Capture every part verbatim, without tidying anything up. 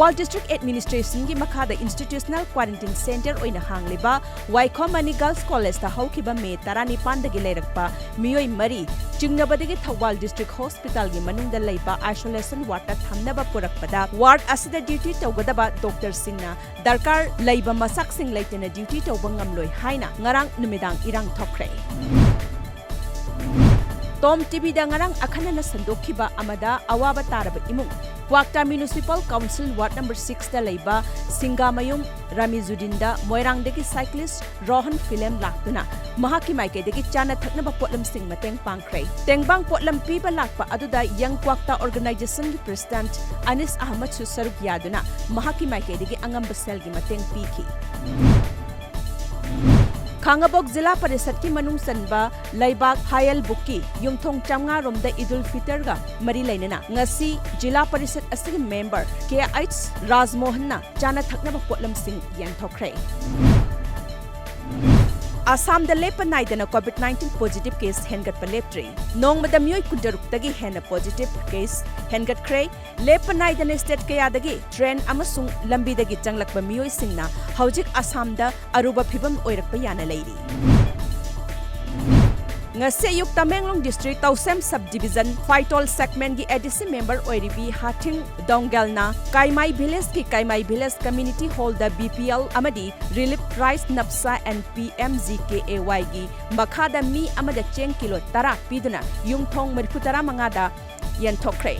Thoubal District Administrationꯒꯤ ꯃꯈꯥꯗ Institutional Quarantine Centre ꯑꯣꯏꯅ ꯍꯥꯡꯂꯤꯕ ꯋꯥꯏꯈꯣꯝ ꯃꯅꯤ Girls Collegeꯇ ꯍꯧꯈꯤꯕ ꯃꯦ ꯇꯔꯥꯅꯤꯄꯥꯟꯗꯒꯤ ꯂꯩꯔꯛꯄ ꯃꯤꯑꯣꯏ ꯃꯔꯤ ꯆꯤꯡꯅꯕꯗꯒꯤ ꯊꯧꯕꯥꯜ District Hospitalꯒꯤ ꯃꯅꯨꯡꯗ ꯂꯩꯕ Isolation Wardꯇ ꯊꯝꯅꯕ ꯄꯨꯔꯛꯄꯗ ward ꯑꯁꯤꯗ duty ꯇꯧꯒꯗꯕ doctorꯁꯤꯡꯅ ꯗꯔꯀꯥꯔ ꯂꯩꯕ ꯃꯁꯛꯁꯤꯡ ꯂꯩꯇꯅ duty ꯇꯧꯕ ꯉꯝꯂꯣꯏ ꯍꯥꯏꯅ ꯉꯔꯥꯡ ꯅꯨꯃꯤꯗꯥꯡ ꯏꯔꯥꯡ ꯊꯣꯛꯈ꯭ꯔꯦ꯫ Tom TVꯗ ꯉꯔꯥꯡ ꯑꯈꯟꯅꯅ ꯁꯟꯗꯣꯛꯈꯤꯕ ꯑꯃꯗ ꯑꯋꯥꯕ ꯇꯥꯔꯕ ꯏꯃꯨꯡ, ꯀ꯭ꯋꯥꯛꯇꯥ Municipal Council Ward number sixꯇ ꯂꯩꯕ ꯁꯤꯡꯒꯥꯃꯌꯨꯝ ꯔꯥꯃꯤꯖꯨꯗꯤꯟꯗ ꯃꯣꯏꯔꯥꯡꯗꯒꯤ cyclist ꯔꯣꯍꯟ ꯐꯤꯂꯦꯝ ꯂꯥꯛꯇꯨꯅ ꯃꯍꯥꯛꯀꯤ ꯃꯥꯏꯀꯩꯗꯒꯤ ꯆꯥꯅ ꯊꯛꯅꯕ ꯄꯣꯠꯂꯝꯁꯤꯡ ꯃꯇꯦꯡ ꯄꯥꯡꯈ꯭ꯔꯦ꯫ ꯇꯦꯡꯕꯥꯡ ꯄꯣꯠꯂꯝ ꯄꯤꯕ ꯂꯥꯛꯄ ꯑꯗꯨꯗ Young Kwakta Organizationꯒꯤ President ꯑꯅꯤꯁ ꯑꯍꯃꯗꯁꯨ ꯁꯔꯨꯛ ꯌꯥꯗꯨꯅ ꯃꯍꯥꯛꯀꯤ ꯃꯥꯏꯀꯩꯗꯒꯤ ꯑꯉꯝꯕ ꯁꯦꯜꯒꯤ ꯃꯇꯦꯡ ꯄꯤꯈꯤ꯫ ꯈꯥꯉꯕꯣꯛ ꯖꯤꯂꯥ ꯄꯔꯤꯁꯠꯀꯤ ꯃꯅꯨꯡ ꯆꯟꯕ ꯂꯩꯕꯥꯛ ꯍꯥꯌꯦꯜꯕꯨꯛꯀꯤ ꯌꯨꯝꯊꯣꯡ ꯆꯥꯝꯃꯉꯥ ꯔꯣꯝꯗ ꯏꯗꯨꯜ ꯐꯤꯇꯔꯒ ꯃꯔꯤ ꯂꯩꯅꯅ ꯉꯁꯤ ꯖꯤꯂꯥ ꯄꯔꯤꯁꯠ ꯑꯁꯤꯒꯤ member ꯀꯦ ꯑꯩꯆ ꯔꯥꯖꯃꯣꯍꯟꯅ ꯆꯥꯅ ꯊꯛꯅꯕ ꯄꯣꯠꯂꯝꯁꯤꯡ ꯌꯦꯟꯊꯣꯛꯈ꯭ꯔꯦ꯫ ꯑꯁꯥꯝꯗ ꯂꯦꯞꯄ ꯅꯥꯏꯗꯅ COVID nineteen positive case ꯍꯦꯟꯒꯠꯄ ꯂꯦꯞꯇ꯭ꯔꯤ꯫ ꯅꯣꯡꯃꯗ ꯃꯤꯑꯣꯏ ꯀꯨꯟꯇꯔꯨꯛꯇꯒꯤ ꯍꯦꯟꯅ positive case ꯍꯦꯟꯒꯠꯈ꯭ꯔꯦ꯫ ꯂꯦꯞꯄ ꯅꯥꯏꯗꯅ state ꯀꯌꯥꯗꯒꯤ train ꯑꯃꯁꯨꯡ ꯂꯝꯕꯤꯗꯒꯤ ꯆꯪꯂꯛꯄ ꯃꯤꯑꯣꯏꯁꯤꯡꯅ ꯍꯧꯖꯤꯛ ꯑꯁꯥꯝꯗ ꯑꯔꯨꯕ ꯐꯤꯚꯝ ꯑꯣꯏꯔꯛꯄ ꯌꯥꯅ ꯂꯩꯔꯤ꯫ ꯉꯁꯤ ꯑꯌꯨꯛ Tamenglong district ꯇꯧꯁꯦꯝ sub division ꯐꯥꯏꯇꯣꯜ segmentꯒꯤ ADC member ꯑꯣꯏꯔꯤꯕꯤ ꯍꯥꯊꯤꯡ ꯗꯣꯡꯒꯦꯜꯅ ꯀꯥꯏꯃꯥꯏ villageꯀꯤ ꯀꯥꯏꯃꯥꯏ village community hallꯗ BPL ꯑꯃꯗꯤ Relief Rice NAFSA and PMGKAYꯒꯤ ꯃꯈꯥꯗ ꯃꯤ ꯑꯃꯗ ꯆꯦꯡ ꯀꯤꯂꯣ ꯇꯔꯥ ꯄꯤꯗꯨꯅ ꯌꯨꯝꯊꯣꯡ ꯃꯔꯤꯐꯨ ꯇꯔꯥ ꯃꯉꯥꯗ ꯌꯦꯟꯊꯣꯛꯈ꯭ꯔꯦ꯫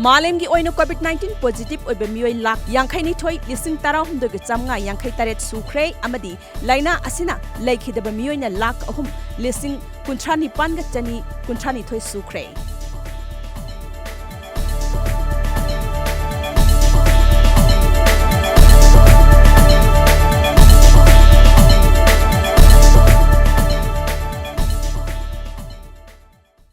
ꯃꯥꯂꯦꯝꯒꯤ ꯑꯣꯏꯅ COVID nineteen positive ꯑꯣꯏꯕ ꯃꯤꯑꯣꯏ ꯂꯥꯈ ꯌꯥꯡꯈꯩ ꯅꯤꯊꯣꯏ ꯂꯤꯁꯤꯡ ꯇꯔꯥ ꯍꯨꯝꯗꯣꯏꯒ ꯆꯥꯝꯃꯉꯥ ꯌꯥꯡꯈꯩ ꯇꯔꯦꯠ ꯁꯨꯈ꯭ꯔꯦ ꯑꯃꯗꯤ ꯂꯥꯏꯅꯥ ꯑꯁꯤꯅ ꯂꯩꯈꯤꯗꯕ ꯃꯤꯑꯣꯏꯅ ꯂꯥꯈ ꯑꯍꯨꯝ ꯂꯤꯁꯤꯡ ꯀꯨꯟꯊ꯭ꯔꯥ ꯅꯤꯄꯥꯟꯒ ꯆꯅꯤ ꯀꯨꯟꯊ꯭ꯔꯥ ꯅꯤꯊꯣꯏ ꯁꯨꯈ꯭ꯔꯦ꯫